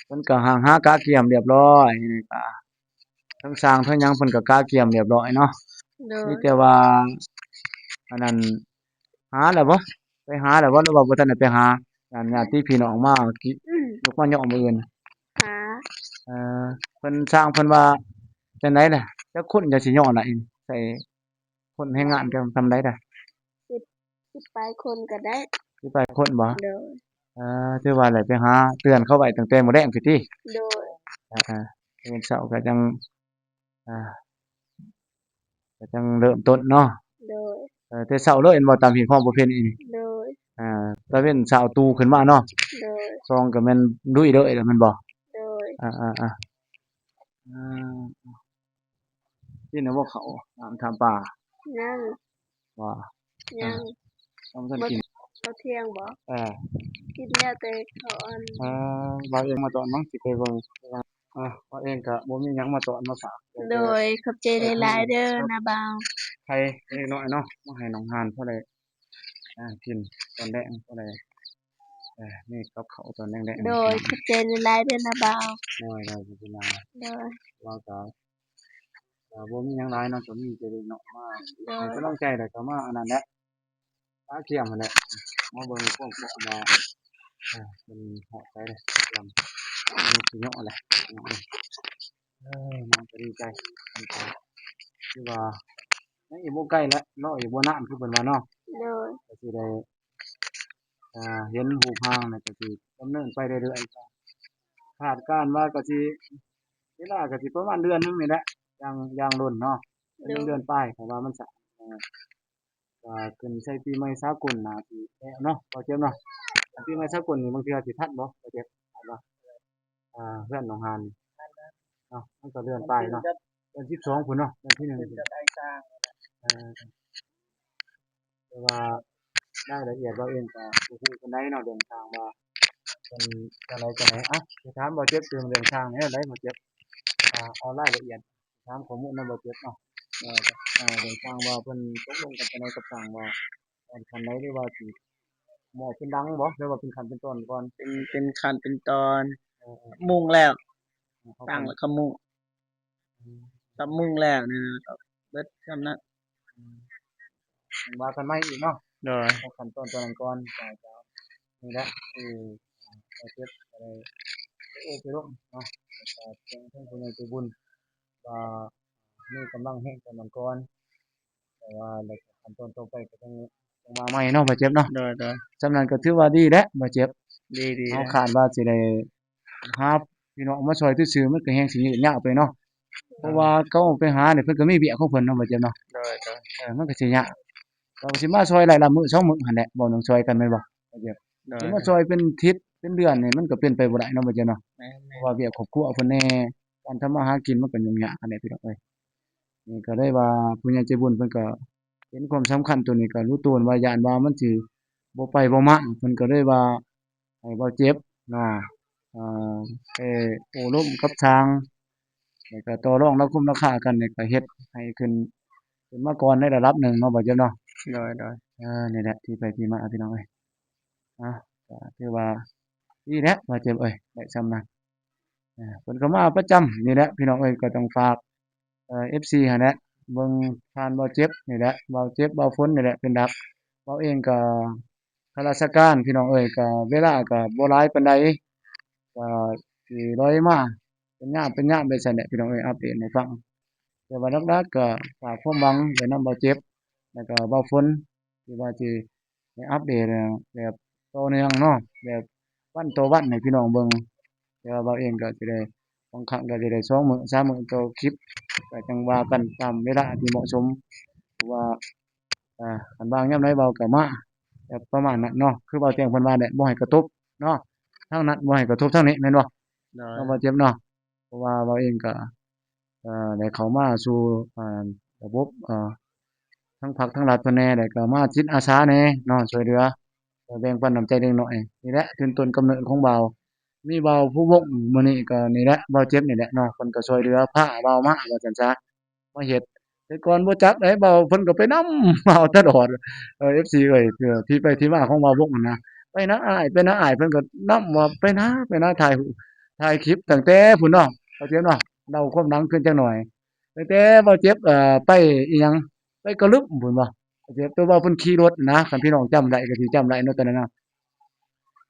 ເພິ່ນກະຫາ ຫາກະກຽມລຽບຮ້ອຍ ນີ້ກະ ທັງຊ່າງທັງຫຍັງເພິ່ນກໍກະກຽມລຽບຮ້ອຍເນາະ ໂດຍ ມີແຕ່ວ່າ ອັນນັ້ນ ຫາແລ້ວບໍ່? ໄປຫາແລ້ວບໍ່ ຫຼືວ່າບໍ່ທັນໄດ້ໄປຫາ? ຍາດ ຍາດຕິພີ່ນ້ອງມາກິ ອືມ ຍົກມາຍໍ້ມື້ອື່ນ ຫາ ເອີ ເພິ່ນ ຊ່າງເພິ່ນວ່າຈັ່ງໃດລະ? ຈັກຄົນຈັ່ງຊິຍໍ້ໄດ້? ໃຊ້ຄົນແຮງງານກັນສ່ຳໃດລະ? ສິບ ສິບປາຍຄົນກໍໄດ້ ສິບປາຍຄົນບໍ່? ໂດຍ ເອີ ຖືວ່າໄດ້ໄປຫາເຕືອນເຂົາໄວ້ຕັ້ງແຕ່ມື້ແລງພຸ້ນຕິ? ໂດຍ ເອີ ເອີ ມື້ເຊົ້າກໍຈັ່ງ ອ່າ ກໍຈັ່ງເລີ່ມຕົ້ນເນາະ ໂດຍ ເອີ ແຕ່ເຊົ້າເລີຍແມ່ນບໍ່? ຕາມຮີດຄອງປະເພນີນີ້ ໂດຍ ອ່າ ຕາເວັນເຊົ້າຕູຂຶ້ນມາເນາະ ໂດຍ ສອງກໍແມ່ນລຸຍເລີຍແລ້ວແມ່ນບໍ່? ໂດຍ ອ່າ ອ່າ ອ່າ ກິນແລ້ວບໍ່ເຂົ້າ ນ້ຳທາມປາ? ຍັງ ວ່າ ຍັງ ຍັງບໍ່ທັນກິນ ເຂົ້າທ່ຽງບໍ່? ເອີ ກິນແລ້ວແຕ່ເຂົ້າອັນ ເອີ ບ່າວເອງມາຕອນມັ້ງ ຊິໄປເບິ່ງ ເອີ ບ່າວເອງກະບໍ່ມີຫຍັງມາຕອນມາຝາກ ໂດຍ ຂອບໃຈຫຼາຍໆເດີ ເອີ ນາບ່າວ ໄຂ່ເລັກນ້ອຍເນາະ ມາໃຫ້ນ້ອງຮານພໍໄດ້ ອ່າ ກິນຕອນແລງ ພໍໄດ້ ເອີ ມີກັບເຂົ້າຕອນແລງໆ ໂດຍ ຂອບໃຈຫຼາຍໆເດີນາບ່າວ ໂດຍ ໂດຍ ບໍ່ເປັນຫຍັງ ໂດຍ ວ່າກໍ ກໍບໍ່ມີຫຍັງຫຼາຍເນາະ ກໍມີແຕ່ເລັກນ້ອຍມາ ໂດຍ ໃຫ້ກຳລັງໃຈ ແລ້ວກໍມາອັນນັ້ນແຫຼະ ຕາກຽມຫັ້ນແຫຼະ ມາເບິ່ງຄວາມຄວາມວ່າ ເອີ ເພິ່ນຮອດໃສແລ້ວ ຕາກຽມ ມັນຊິເຍາະແຫຼະ ເອີ ນ້ອງກໍດີໃຈ ມັນກໍຄືວ່າ ຍັງອີກບໍ່ໄກແຫຼະ ລໍອີກບໍ່ນານ ຄືເພິ່ນວ່າເນາະ ໂດຍ ກໍຊິໄດ້ ອ່າ ເຫັນຮູບຮ່າງແລ້ວກໍຊິດຳເນີນໄປເລື້ອຍໆ ຄາດການວ່າກໍຊິ ເວລາກໍຊິປະມານເດືອນໜຶ່ງນີ້ແຫຼະ ຢ່າງ ຢ່າງດົນເນາະ ໂດຍ ເດືອນປາຍ ເພາະວ່າມັນສະ ເອີ ກໍຂຶ້ນໃສ່ປີໃໝ່ສາກົນໜ້າຊິແລ້ວເນາະ ບໍ່ເຈັບເນາະ ປີໃໝ່ສາກົນນີ້ບາງເທື່ອຊິທັນບໍ່ ບໍ່ເຈັບ ທັນບໍ່? ອ່າ ເຮືອນໜອງຫານເນາະ ມັນກໍເດືອນປາຍເນາະ ເດືອນສິບສອງພຸ້ນເນາະ ເດືອນທີໜຶ່ງ ເອີ ແຕ່ວ່າລາຍລະອຽດເວົ້າເອງກໍບໍ່ຮູ້ປານໃດເນາະ ເລື່ອງຊ່າງວ່າເປັນຈັ່ງໃດຈັ່ງໃດ ອ່ະ ຊິຖາມບໍ່ເຈັບເລື່ອງ ເລື່ອງຊ່າງແນວໃດບໍ່ເຈັບ ອ່າ ເອົາລາຍລະອຽດ ຖາມຂໍ້ມູນນຳບໍ່ເຈັບເນາະ ເອີ ເລື່ອງຊ່າງວ່າເພິ່ນຕົກລົງກັນຈັ່ງໃດກັບຊ່າງວ່າ ຂັ້ນໃດ ຫຼືວ່າຊິໝໍ້ເປັນຫຼັງບໍ່ ຫຼືວ່າເປັນຂັ້ນເປັນຕອນກ່ອນ? ເປັນ ເປັນຂັ້ນເປັນຕອນ ເອີ ມຸງແລ້ວ ເອີ ຕັ້ງແລ້ວກໍມຸງ ອືມ ກໍມຸງແລ້ວນີ້ນະ ກໍເບິດສ່ຳນັ້ນ ອືມ ວ່າກັນໃໝ່ອີກເນາະ ໂດຍ ເອົາຂັ້ນຕອນຕົວນັ້ນກ່ອນ ເຈົ້າ ເຈົ້າ ນີ້ແຫຼະ ຄື ເອີ ເຈັບກໍໄດ້ ໂອ້ ໄປລົງເນາະ ແລ້ວກໍເຊິ່ງທາງຜູ້ໃຫຍ່ໃຈບຸນ ວ່າມີກຳລັງແຮງປານນັ້ນກ່ອນ ແຕ່ວ່າໃນຂັ້ນຕອນຕໍ່ໄປກໍຕ້ອງ ຕ້ອງມາໃໝ່ເນາະ ບາດເຈັບເນາະ ໂດຍ ໂດຍ ສ່ຳນັ້ນກໍຖືວ່າດີແຫຼະ ບາດເຈັບ ດີ ດີ ເຮົາຄາດວ່າຊິໄດ້ຫາພີ່ນ້ອງມາຊ່ອຍຊື່ໆ ມັນກໍແຮງຊິຍືດຍາວໄປເນາະ ເພາະວ່າເຂົາໄປຫານີ້ ເພິ່ນກໍມີວຽກຂອງເພິ່ນເນາະ ບາດເຈັບເນາະ ໂດຍ ໂດຍ ເອີ ມັນກໍຊິຍາກ ກໍຊິມາຊ່ອຍໄດ້ລະມື້ສອງມື້ຫັ້ນແຫຼະ ເວົ້າເລື່ອງຊ່ອຍກັນແມ່ນບໍ່ ບາດເຈັບ ໂດຍ ຊິມາຊ່ອຍເປັນທິດເປັນເດືອນນີ້ ມັນກໍເປັນໄປບໍ່ໄດ້ເນາະ ບາດເຈັບເນາະ ແມ່ນໆ ເພາະວ່າວຽກຄອບຄົວເພິ່ນແດ່ ການທຳມາຫາກິນມັນກໍຫຍຸ້ງຍາກຫັ້ນແຫຼະ ພີ່ນ້ອງເອີຍ ນີ້ກໍເລີຍວ່າຜູ້ໃຫຍ່ໃຈບຸນເພິ່ນກໍເຫັນຄວາມສຳຄັນໂຕນີ້ ກໍຮູ້ຕົນວ່າຢ້ານວ່າມັນຊິບໍ່ໄປບໍ່ມາ ເພິ່ນກໍເລີຍວ່າໃຫ້ບ່າວເຈັບນະ ເອີ ໄປໂອ້ລົມກັບຊ່າງ ແລ້ວກໍຕໍ່ລອງລາຄາຄົມລາຄາກັນນີ້ ກໍເຮັດໃຫ້ຂຶ້ນ ຂຶ້ນມາກ່ອນໃນລະດັບໜຶ່ງເນາະ ບ່າວເຈັບເນາະ. ໂດຍໆ ເອີ ນີ້ແຫຼະທີ່ໄປທີ່ມາພີ່ນ້ອງເອີຍ. ເອົາ ກໍຖືວ່າດີແຫຼະບ່າວເຈັບເອີຍ ໄດ້ຊ່ຳນັ້ນ. ເອີ ເພິ່ນກໍມາປະຈຳນີ້ແຫຼະພີ່ນ້ອງເອີຍ. ກໍຕ້ອງຝາກ ເອີ ເອັຟຊີຫັ້ນແຫຼະ ເບິ່ງຜ່ານບ່າວເຈັບນີ້ແຫຼະ ບ່າວເຈັບ ບ່າວຝົນນີ້ແຫຼະເປັນຫຼັກ. ບ່າວເອງກໍຂ້າລາຊະການພີ່ນ້ອງເອີຍ ກໍເວລາກໍບໍ່ຫຼາຍປານໃດ ກໍຊິລອຍມາເປັນຍາມເປັນຍາມໄປຊັ້ນແຫຼະພີ່ນ້ອງເອີຍ ອັບເດດໃຫ້ຟັງ. ແຕ່ວ່າຫຼັກໆກໍຝາກຄວາມຫວັງໄວ້ນຳບ່າວເຈັບ ແລ້ວກໍບ່າວຝົນ ທີ່ວ່າຊິໄດ້ອັບເດດແບບຕໍ່ເນື່ອງເນາະ ແບບວັນຕໍ່ວັນໃຫ້ພີ່ນ້ອງເບິ່ງ. ແຕ່ວ່າບ່າວເອງກໍຊິໄດ້ ບາງຄັ້ງກໍຊິໄດ້ສອງມື້ສາມມື້ຕໍ່ຄລິບ ກໍຈັ່ງວ່າກັນຕາມເວລາທີ່ເໝາະສົມ ເພາະວ່າ ອ່າ ຄັນວ່າງຍາມໃດເວົ້າກໍມາ ແບບປະມານນັ້ນເນາະ. ຄືເວົ້າແຈ້ງເພິ່ນວ່າແຫຼະ ບໍ່ໃຫ້ກະທົບເນາະ ທາງນັ້ນບໍ່ໃຫ້ກະທົບທາງນີ້ ແມ່ນບໍ່? ໂດຍ ເນາະ ບ່າວເຈັບເນາະ. ເພາະວ່າເຮົາເອງກໍ ເອີ ໄດ້ເຂົ້າມາສູ່ ອ່າ ລະບົບ ເອີ ທັງພັກທັງລັດເພິ່ນແດ່ ແລ້ວກໍມາຈິດອາສາແດ່ເນາະ ຊ່ວຍເຫຼືອ ແບ່ງປັນນ້ຳໃຈເດັກນ້ອຍນີ້ແຫຼະ ຂຶ້ນຕົ້ນກຳເນີດຂອງບ່າວ ມີບ່າວພູວົງ ມື້ນີ້ກໍນີ້ແຫຼະ ບ່າວເຈັບນີ້ແຫຼະເນາະ ເພິ່ນກໍຊ່ວຍເຫຼືອ ພາບ່າວມາວ່າຊັ້ນຊະ ມາເຮັດ. ແຕ່ກ່ອນບໍ່ຈັກໃດ ບ່າວເພິ່ນກໍໄປນຳບ່າວຕະຫຼອດ ເອີ ເອັຟຊີເອີຍ ທີ່ໄປທີ່ມາຂອງບ່າວວົງຫັ້ນນະ ໄປນະອ້າຍ ໄປນະອ້າຍ ເພິ່ນກໍນຳວ່າໄປນະ ໄປນະ ຖ່າຍຮູບ ຖ່າຍຄລິບຕັ້ງແຕ່ພຸ້ນເນາະ ບ່າວເຈັບເນາະ. ເລົ່າຄວາມຫຼັງຂຶ້ນຈັກໜ່ອຍ ຕັ້ງແຕ່ບ່າວເຈັບ ເອີ ໄປອີ່ຫຍັງ ໄປກະລຶມພຸ້ນບໍ່ ບ່າວເຈັບ ແຕ່ວ່າເພິ່ນຂີ່ລົດນະ ຄັນພີ່ນ້ອງຈຳໄດ້ກໍຊິຈຳໄດ້ເນາະ ຕອນນັ້ນນະ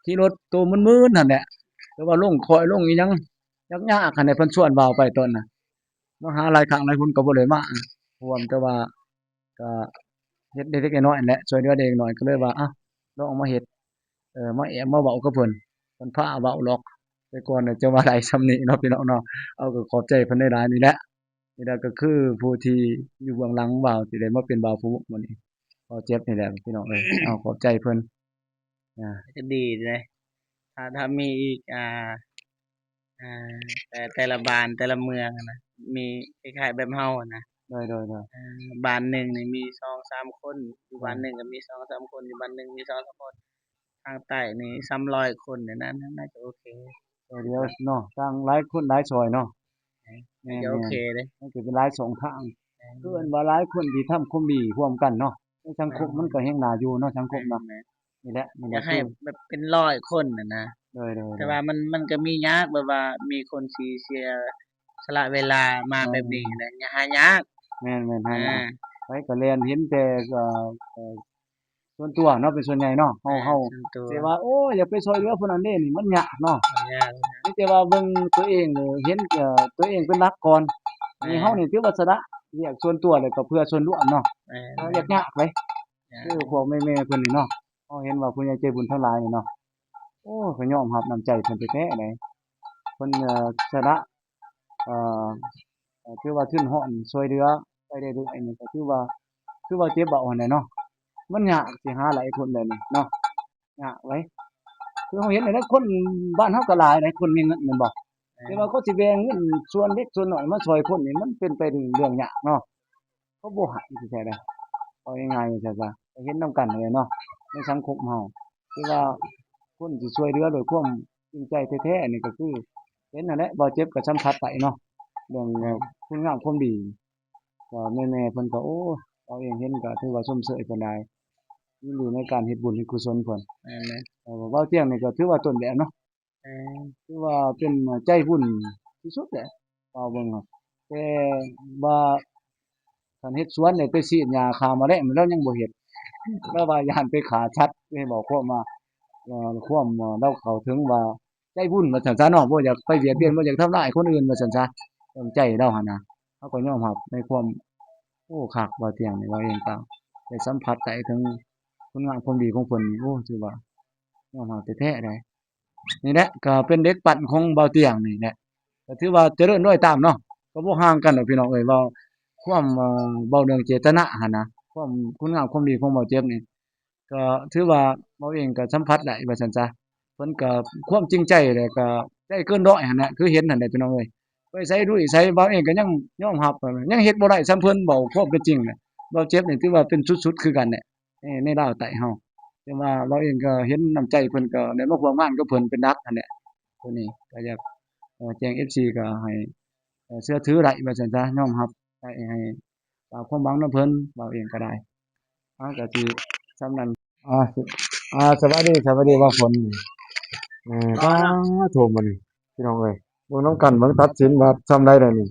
ຂີ່ລົດໂຕມຶນໆຫັ້ນແຫຼະ ແຕ່ວ່າລົງຄ້ອຍລົງອີ່ຫຍັງ ຍາກໆຫັ້ນແຫຼະ ເພິ່ນຊວນບ່າວໄປຕອນນັ້ນ ມາຫາຫຼາຍຄັ້ງຫຼາຍຄົນກໍບໍ່ໄດ້ມາຮ່ວມ ແຕ່ວ່າ ກໍເຮັດເລັກໆນ້ອຍໆແຫຼະ ຊ່ວຍເຫຼືອເດັກນ້ອຍ ກໍເລີຍວ່າ ອາ ລອງເອົາມາເຮັດ ເອີ ມາແອບມາເວົ້າກັບເພິ່ນ ເພິ່ນພາເວົ້າຫຼອກ ແຕ່ກ່ອນຈະວ່າໄດ້ຊ່ຳນີ້ເນາະ ພີ່ນ້ອງເນາະ. ເອົາ ກໍຂອບໃຈເພິ່ນຫຼາຍໆນີ້ແຫຼະ ນີ້ແຫຼະ ກໍຄືຜູ້ທີ່ຢູ່ເບື້ອງຫຼັງບ່າວ ທີ່ໄດ້ມາເປັນບ່າວຜູ້ມື້ນີ້ ບ່າວເຈັບນີ້ແຫຼະ ພີ່ນ້ອງເອີຍ. ເອົາ ຂອບໃຈເພິ່ນ ອ່າ ກໍດີເດ້ ຖ້າ ຖ້າມີອີກ ອ່າ ອ່າ ແຕ່ ແຕ່ລະບ້ານ ແຕ່ລະເມືອງນະ ມີຄ້າຍໆແບບເຮົານະ ໂດຍໆໆ ອ່າ ບ້ານໜຶ່ງນີ້ມີສອງສາມຄົນ ຢູ່ບ້ານໜຶ່ງກໍມີສອງສາມຄົນ ຢູ່ບ້ານໜຶ່ງມີສອງສາມຄົນ ທາງໃຕ້ນີ້ສາມຮ້ອຍຄົນ ນັ້ນ ນັ້ນໜ້າຈະໂອເຄ ເອີ ດຽວເນາະ ຕ່າງຫຼາຍຄົນຫຼາຍຊ່ອຍເນາະ ແມ່ນໆ ໂອເຄເດ້ ມັນກໍເປັນຫຼາຍຊ່ອງທາງ ແມ່ນ ຄືເອີ້ນວ່າຫຼາຍຄົນທີ່ທຳຄວາມດີຮ່ວມກັນເນາະ ໃນສັງຄົມ ແມ່ນ ມັນກໍແຮງໜ້າຢູ່ເນາະ ສັງຄົມເນາະ ແມ່ນໆ ນີ້ແຫຼະ ນີ້ແຫຼະ ຢາກໃຫ້ ຄື ແບບເປັນຮ້ອຍຄົນຫັ້ນນະ ໂດຍໆໆ ແຕ່ວ່າມັນ ມັນກໍມີຍາກ ແບບວ່າມີຄົນທີ່ເສຍສະຫຼະເວລາມາ ແມ່ນ ແບບນີ້ນະ ຫາຍາກ ແມ່ນໆ ຫາຍາກ ອ່າ ໃຜກໍແລ່ນເຫັນແຕ່ ເອີ ສ່ວນຕົວເນາະ ເປັນສ່ວນໃຫຍ່ເນາະ ເຮົາ ເຮົາຊິວ່າ ໂອ້ຍ ຢາກໄປຊ່ອຍເຫຼືອຜູ້ນັ້ນເດ້ ນີ້ມັນຍາກເນາະ ມັນຍາກ ມີແຕ່ວ່າເບິ່ງຕົວເອງ ເຫັນ ເອີ ຕົວເອງເປັນຫຼັກກ່ອນ ແມ່ນ ນີ້ເຮົານີ້ຖືວ່າສະຫຼະວຽກສ່ວນຕົວ ແລ້ວກໍເພື່ອສ່ວນລວມເນາະ ແມ່ນ ເຮົາຢາກຍາກເດ້ ຍາກ ຄືພວກແມ່ໆເພິ່ນນີ້ເນາະ ເຮົາເຫັນວ່າຜູ້ໃຫຍ່ໃຈບຸນທັງຫຼາຍນີ້ເນາະ ໂອ້ ກໍຍອມຮັບນ້ຳໃຈເພິ່ນແທ້ໆເດ້ ເພິ່ນ ເອີ ສະຫຼະ ເອີ ເອີ ຖືວ່າທຶນຮ້ອນຊ່ວຍເຫຼືອໄປເລື້ອຍໆນີ້ ກໍຖືວ່າ ຄືວ່າເຈັບເບົາຫັ້ນແຫຼະເນາະ ມັນຍາກຊິຫາຫຼາຍຄົນແບບນີ້ເນາະ ຍາກຫຼາຍ ຄືເຮົາເຫັນແຫຼະ ຄົນບ້ານເຮົາກໍຫຼາຍຫຼາຍຄົນມີເງິນແມ່ນບໍ່ ແຕ່ວ່າກໍຊິແບ່ງເງິນສ່ວນເລັກສ່ວນນ້ອຍມາຊ່ວຍຄົນນີ້ ມັນເປັນໄປເລື່ອງຍາກເນາະ ເຂົາບໍ່ໃຫ້ແທ້ໆເດ້ ເອົາງ່າຍໆ ວ່າຊັ້ນຊະ ກໍເຫັນນຳກັນຫັ້ນແຫຼະເນາະ ໃນສັງຄົມເຮົາ ຄືວ່າຄົນທີ່ຊ່ວຍເຫຼືອດ້ວຍຄວາມຈິງໃຈແທ້ໆນີ້ ກໍຄືເຫັນຫັ້ນແຫຼະ ບ່າວເຈັບກໍສຳຜັດໄດ້ເນາະ ເລື່ອງ ແມ່ນ ຄຸນງາມຄວາມດີ ກໍແມ່ໆເພິ່ນກໍ ໂອ້ ເຮົາເອງເຫັນກໍຖືວ່າຊົມເຊີຍເພິ່ນຫຼາຍ ຍິນດີໃນການເຮັດບຸນເຮັດກຸສົນເພິ່ນ ແມ່ນໆ ເອີ ບ່າວຕຽງນີ້ກໍຖືວ່າຕົ້ນແບບເນາະ ແມ່ນ ຖືວ່າເປັນໃຈບຸນທີ່ສຸດແຫຼະ ເວົ້າເບິ່ງ ແຕ່ວ່າຄັນເຮັດສວນນີ້ໄປສີດຫຍ້າຂ້າມາແລງລາວຍັງບໍ່ເຮັດ ລາວວ່າຢ້ານໄປຂ້າສັດ ຄືໃຫ້ເວົ້າຄວາມວ່າ ເອີ ຄວາມ ລາວເຂົ້າເຖິງວ່າໃຈບຸນວ່າຊັ້ນຊະເນາະ ບໍ່ຢາກໄປບຽດບຽນ ບໍ່ຢາກທຳລາຍຄົນອື່ນວ່າຊັ້ນຊະ ເອີ ໃຈລາວຫັ້ນນະ ເຮົາກໍຍອມຮັບໃນຄວາມ ໂອ້ ຄັກ ບ່າວຕຽງນີ້ ເວົ້າເອງກໍໄດ້ສຳຜັດໄດ້ເຖິງຄຸນງາມຄວາມດີຂອງເພິ່ນ ໂອ້ ຖືວ່າຍອມຮັບແທ້ໆເດ້. ນີ້ແຫຼະ ກໍເປັນເດັກປັ້ນຂອງບ່າວຕຽງນີ້ແຫຼະ ກໍຖືວ່າຈະເລີນລອຍຕາມເນາະ ກໍບໍ່ຫ່າງກັນດອກພີ່ນ້ອງເອີຍ ເວົ້າຄວາມ ເອີ ເວົ້າເລື່ອງເຈດຕະນາຫັ້ນນະ ຄວາມຄຸນງາມຄວາມດີຂອງບ່າວເຈັບນີ້ ກໍຖືວ່າເຮົາເອງກໍສຳຜັດໄດ້ວ່າຊັ້ນຊະ ເພິ່ນກໍຄວາມຈິງໃຈ ແລ້ວກໍໃຈເກີນຮ້ອຍຫັ້ນແຫຼະ ຄືເຫັນຫັ້ນແຫຼະພີ່ນ້ອງເອີຍ ໄປໃສລຸຍໃສ ເຮົາເອງກໍຍັງຍອມຮັບ ຍັງເຮັດບໍ່ໄດ້ສ່ຳເພິ່ນ ເວົ້າຄວາມເປັນຈິງແຫຼະ ບ່າວເຈັບນີ້ຖືວ່າເປັນສຸດໆຄືກັນແຫຼະ ໃນ ໃນລາວໃຕ້ເຮົາ ແຕ່ວ່າເຮົາເອງກໍເຫັນນ້ຳໃຈເພິ່ນ ກໍໄດ້ມາຮ່ວມງານກັບເພິ່ນເປັນຫຼັກຫັ້ນແຫຼະ ໂຕນີ້ກໍຢາກ ເອີ ແຈ້ງເອັຟຊີກໍໃຫ້ ເຊື່ອຖືໄດ້ວ່າຊັ້ນຊະ, ຍອມຮັບໄດ້ ໃຫ້ຝາກຄວາມຫວັງນຳເພິ່ນ. ເວົ້າເອງກໍໄດ້ ເຮົາກໍຊິສ່ຳນັ້ນ. ອ່າ ອ່າ ສະບາຍດີ ສະບາຍດີບ່າວຝົນ. ເອີ ປາໂທ ມື້ນີ້ພີ່ນ້ອງເອີຍ ເບິ່ງນຳກັນ ເບິ່ງຕັດສິນວ່າຊ່ຳໃດແລ້ວນີ້.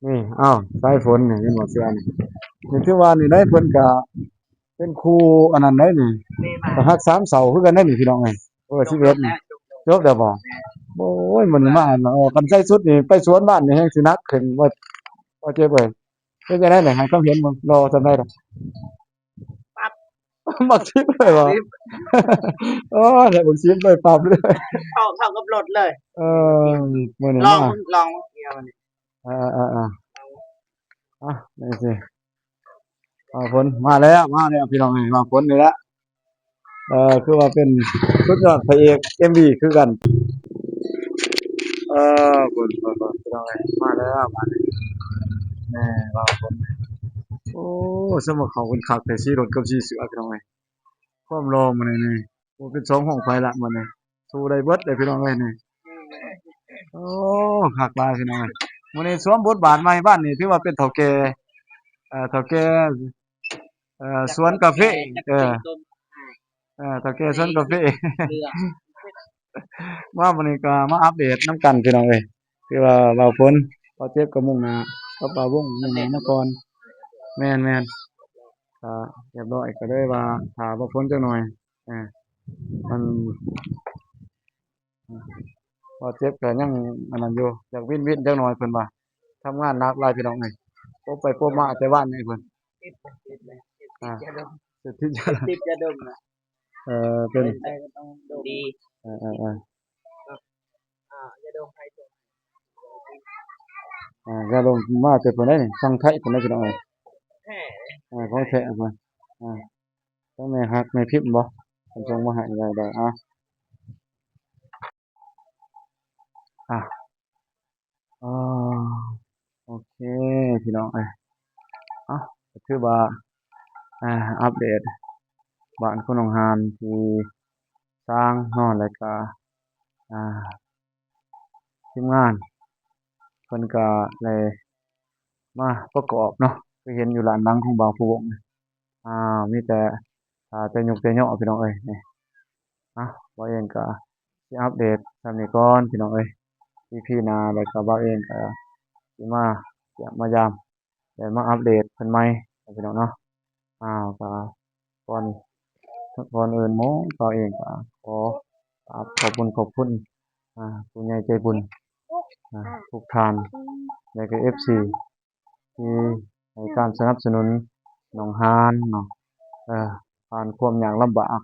ນີ້ ອ້າວ ສາຍຝົນນີ້ ເຫັນບໍ່ ເສື້ອນີ້ ນີ້ຖືວ່ານີ້ໄດ ເພິ່ນກະເປັນຄູ່ອັນນັ້ນໄດນີ້ ກະຮັກສາມເສົາຄືກັນໄດນີ້ ພີ່ນ້ອງເອີຍ. ເອີ ສິບເອັດນີ້ ຈົບແລ້ວບໍ່? ໂອ້ຍ ມື້ນີ້ມາ ເອີ ຄັນໃສ່ຊຸດນີ້ໄປສວນບ້ານນີ້ແຮງຊິໜັກຂຶ້ນ ບໍ່ ບໍ່ເຈັບເອີຍ. ເປັນຈັ່ງໃດນີ້ ໃຫ້ຄວາມເຫັນເບິ່ງ ຫຼໍ່ຊ່ຳໃດລະ? ປັບ ບັກສິບເລີຍບໍ່? ໂອ້ຍ ໄດ້ບັກສິບເລີຍ ປັບເລີຍ ເທົ່າ ເທົ່າກັບລົດເລີຍ. ເອີ ມື້ນີ້ ລອງ ມາ ລອງ ເອີ ເອີ ເອີ ອ່ະ ນີ້ຊິ ອ່າ ຝົນມາແລ້ວ ມາແລ້ວ ພີ່ນ້ອງເອີຍ ມາຝົນນີ້ແຫຼະ. ເອີ ຄືວ່າເປັນສຸດຍອດພະເອກເອັມວີຄືກັນ. ເອີ ເບິ່ງ ເບິ່ງ ເບິ່ງ ພີ່ນ້ອງເອີຍ ມາແລ້ວ ມາແລ້ວ ແນ່ ວ່າຝົນ. ໂອ້ ສຳມາເຂົ້າກັນຄັກແທ້ ສີລົດກັບສີເສື້ອ ພີ່ນ້ອງເອີຍ. ຄວາມຫຼໍ່ມື້ນີ້ນີ້ ໂອ້ ເປັນສອງຫ້ອງໄຟລະມື້ນີ້ ສູ້ໄດ້ເບິດເດ້ ພີ່ນ້ອງເອີຍນີ້. ໂອ້ ຄັກຫຼາຍ ພີ່ນ້ອງເອີຍ. ມື້ນີ້ສວມບົດບາດໃໝ່ ບ້ານນີ້ຖືວ່າເປັນເຖົ້າແກ່ ເອີ ເຖົ້າແກ່ ເອີ ສວນກາເຟ ເອີ ເອີ ເຖົ້າແກ່ສວນກາເຟ. ມາມື້ນີ້ກໍມາອັບເດດນຳກັນ ພີ່ນ້ອງເອີຍ ຄືວ່າບ່າວຝົນ ບ່າວເຈັບກໍມຸ່ງໜ້າ ກັບບ່າວວົງມຸ່ງໜ້າມາກ່ອນ. ແມ່ນໆ ກໍຮຽບຮ້ອຍ ກໍເລີຍວ່າຖ້າບ່າວຝົນຈັກໜ່ອຍ. ເອີ ມັນ ບ່າວເຈັບກໍຍັງອັນນັ້ນຢູ່ ຢາກວິນໆ ຈັກໜ່ອຍ ເພິ່ນວ່າທຳງານໜັກຫຼາຍ ພີ່ນ້ອງເອີຍ. ປົບໄປປົບມາແຕ່ວານນີ້ເພິ່ນ ອ່າ ຕິດຢາດົມ ຕິດຢາດົມນະ. ເອີ ເປັນ ເອີ ເອີ ເອີ ອ່າ ຢາດົມໃຫ້ຕົວ ອ່າ ຢາດົມມາແຕ່ເພິ່ນໄດ໋ນີ້ ຝັ່ງໄທເພິ່ນໄດ໋ ພີ່ນ້ອງເອີຍ. ແທ້ ອ່າ ຂອງແທ້ເພິ່ນ ອ່າ ຂອງແມ່ຮັກແມ່ພິມບໍ ເພິ່ນສົ່ງມາໃຫ້. ໄດ້ໆ ອ່າ ອ່າ ອໍ ໂອເຄ ພີ່ນ້ອງເອີຍ. ເອົ້າ ກໍຖືວ່າ ອ່າ ອັບເດດບ້ານໂຄນໜອງຫານທີ່ສ້າງເນາະ ແລ້ວກໍ ອ່າ ທີມງານເພິ່ນກໍໄດ້ມາປະກອບເນາະ ຄືເຫັນຢູ່ດ້ານຫຼັງຂອງບ່າວພູວົງ. ອ່າ ມີແຕ່ ອ່າ ແຕ່ຍົກແຕ່ຍໍ ພີ່ນ້ອງເອີຍ. ນີ້ ອ່ະ ບ່າວເອງກໍຊິອັບເດດສ່ຳນີ້ກ່ອນ ພີ່ນ້ອງເອີຍ. ອີພີໜ້າ ແລ້ວກໍບ່າວເອງກໍຊິມາຢ້ຽມມາຢາມ ແລ້ວມາອັບເດດເພິ່ນໃໝ່ ພີ່ນ້ອງເນາະ. ອ່າ ກໍກ່ອນ ກ່ອນອື່ນໝົດ ບ່າວເອງກໍຂໍຂອບ ຂອບຄຸນ ຂອບຄຸນ ອ່າ ຜູ້ໃຫຍ່ໃຈບຸນ ອ່າ ທຸກທ່ານ ແລ້ວກໍເອັຟຊີ ທີ່ໃຫ້ການສະໜັບສະໜູນໜອງຫານເນາະ. ເອີ ຜ່ານຄວາມຍາກລຳບາກ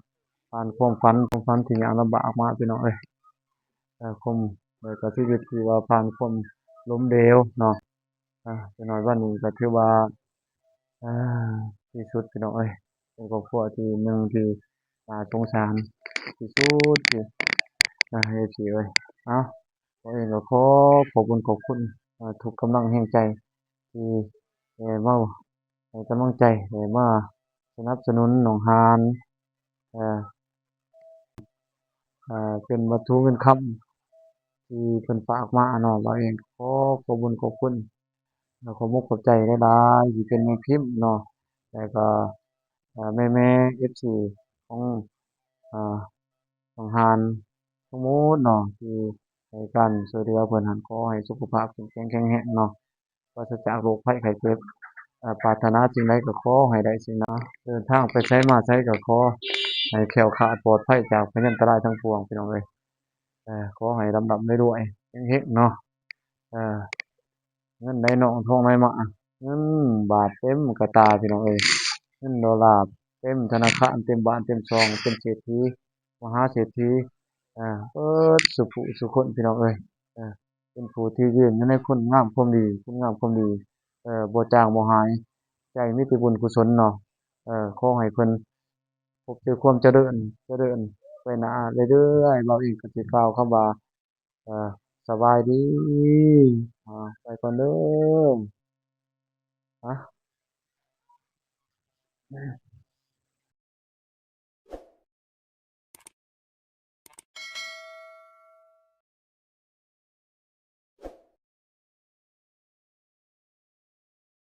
ຜ່ານຄວາມຝັນ ຄວາມຝັນທີ່ຍາກລຳບາກມາ ພີ່ນ້ອງເອີຍ. ເອີ ຄວາມ ເອີ ກໍຊີວິດທີ່ວ່າຜ່ານຄວາມລົ້ມເຫຼວເນາະ. ອ່າ ຢ່າງໜ້ອຍວັນນີ້ກໍຖືວ່າ ອ່າ ທີ່ສຸດ ພີ່ນ້ອງເອີຍ ເປັນຄອບຄົວທີ່ໜຶ່ງທີ່ໜ້າສົງສານທີ່ສຸດ ທີ່ ອ່າ ເອັຟຊີເອີຍ. ເອົ້າ ຂ້ອຍເອງກໍຂໍຂອບຄຸນຂອບຄຸນ ອ່າ ທຸກກຳລັງແຮງໃຈທີ່ ເອີ ມາໃຫ້ກຳລັງໃຈ ເອີ ມາສະໜັບສະໜູນໜອງຫານ ເອີ ເອີ ເປັນວັດຖຸເງິນຄຳທີ່ເພິ່ນຝາກມາເນາະ. ບ່າວເອງກໍຂໍຂອບບຸນຂອບຄຸນ ແລະ ຂອບອົກຂອບໃຈຫຼາຍໆ ທີ່ເປັນແມ່ພິມເນາະ ແລ້ວກໍ ເອີ ແມ່ໆ ເອັຟຊີ ຂອງ ເອີ ໜອງຫານທັງໝົດເນາະ ທີ່ໃຫ້ການຊ່ວຍເຫຼືອເພິ່ນຫັ້ນ ຂໍໃຫ້ສຸຂະພາບເຂັ້ມແຂງແຂງແຮງເນາະ ປາສະຈາກໂລກໄພໄຂ້ເຈັບ. ເອີ ປາດຖະໜາສິ່ງໃດກໍຂໍໃຫ້ໄດ້ສິ່ງນັ້ນ. ເດີນທາງໄປໃສມາໃສກໍຂໍໃຫ້ແຄ້ວຄາດປອດໄພຈາກພະຍັນຕະລາຍທັງປວງ ພີ່ນ້ອງເອີຍ. ເອີ ຂໍໃຫ້ລ່ຳໆລວຍໆ ເຮັງໆເນາະ. ເອີ ເງິນໄຫຼນອງທອງໄຫຼມາ ເງິນບາດເຕັມກະຕາ ພີ່ນ້ອງເອີຍ. ເງິນໂດລາເຕັມທະນາຄານ ເຕັມບ້ານເຕັມຊ່ອງ ເປັນເສດຖີ ມະຫາເສດຖີ ເອີ ເບິດສູ່ຜູ້ສູ່ຄົນ ພີ່ນ້ອງເອີຍ. ເອີ ເປັນຜູ້ທີ່ຢືນຢູ່ໃນຄຸນງາມຄວາມດີ ຄຸນງາມຄວາມດີ ເອີ ບໍ່ຈາງບໍ່ຫາຍ ໃຈມີແຕ່ບຸນກຸສົນເນາະ. ເອີ ຂໍໃຫ້ເພິ່ນພົບແຕ່ຄວາມຈະເລີນ ຈະເລີນໄປໜ້າເລື້ອຍໆ. ບ່າວເອງກໍຊິກ່າວຄຳວ່າ ເອີ ສະບາຍດີ ອ່າ ໄປກ່ອນເດີ ອ່ະ.